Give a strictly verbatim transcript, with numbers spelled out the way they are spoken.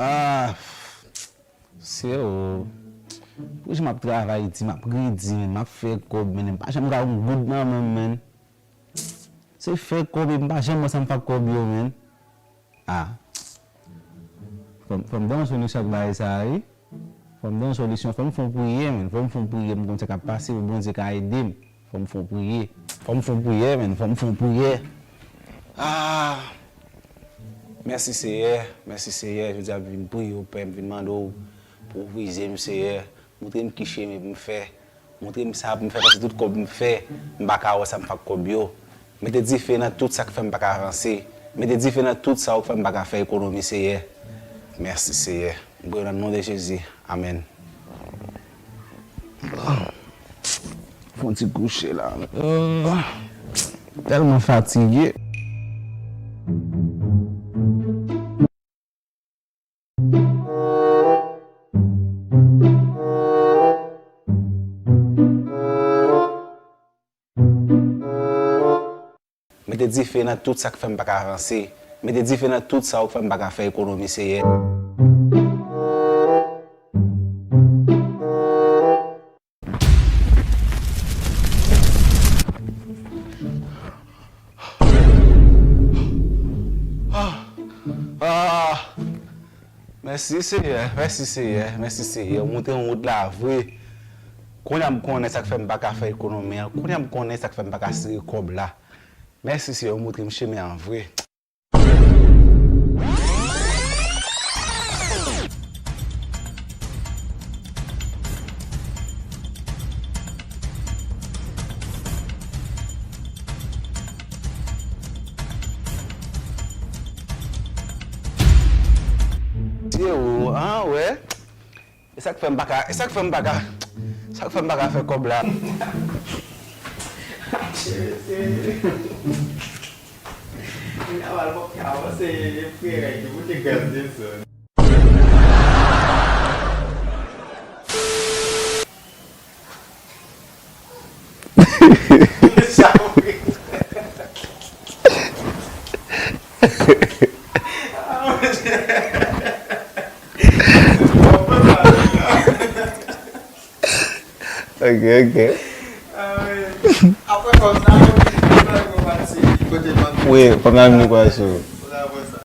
Ah, se o. Pou jan m ap travay di, m ap redi, men m ap fè kòb, men m pa janm ka yon goud nan men m, men. Se fè kòb, m pa janm wè sa m fè ak kòb yo, men. Ah. Fò m, fò m gen yon solisyon ak bagay sa a, wi. Fò m gen yon solisyon, fò m fè yon priyè, men. Fò m fè yon priyè, m konn sa k ap pase, pou Bondye ka ede m. Fò m fè yon priyè. Fò m fè yon priyè, men. Fò m fè yon priyè. Ah! Mèsi, Seyè. Mèsi, Seyè. Jodi a, m vin priye w, Pè, m vin mande w pou w ouvri zye m, Seyè. Montre m ki chemen pou m fè. Montre m sa pou m fè, paske tout kòb m fè, m pa ka wè sa m fè ak kòb yo. Mete dife nan tout sa k fè m pa ka avanse. Mete dife nan tout sa w fè m pa ka fè ekonomi, Seyè. Mèsi, Seyè. M priye w nan non de Jezi. Amèn. Fè yon ti kouche la. Tèlman fatige. Mete dife nan tout sa k fè m pa ka avanse. Mete dife nan tout sa w fè m pa ka fè ekonomi, Seyè. Ah, ah. Mèsi, Seyè. Mèsi, Seyè. Mèsi, Seyè. Ou montre m wout la vre. Kounye a m konnen sa k fè m pa ka fè ekonomi an. Kounye a m konnen sa k fè m pa ka sere kòb la. Mèsi, Seyè. Ou montre m chemen an vre. Pierrot, an, wè. E sa k fè m pa ka, e sa k fè m pa ka, sa k fè m pa ka fè kòb la. Ok, ok. Apre kòb sa, yo vin fè yo pati kote bank. Wi, kòb la vin pase.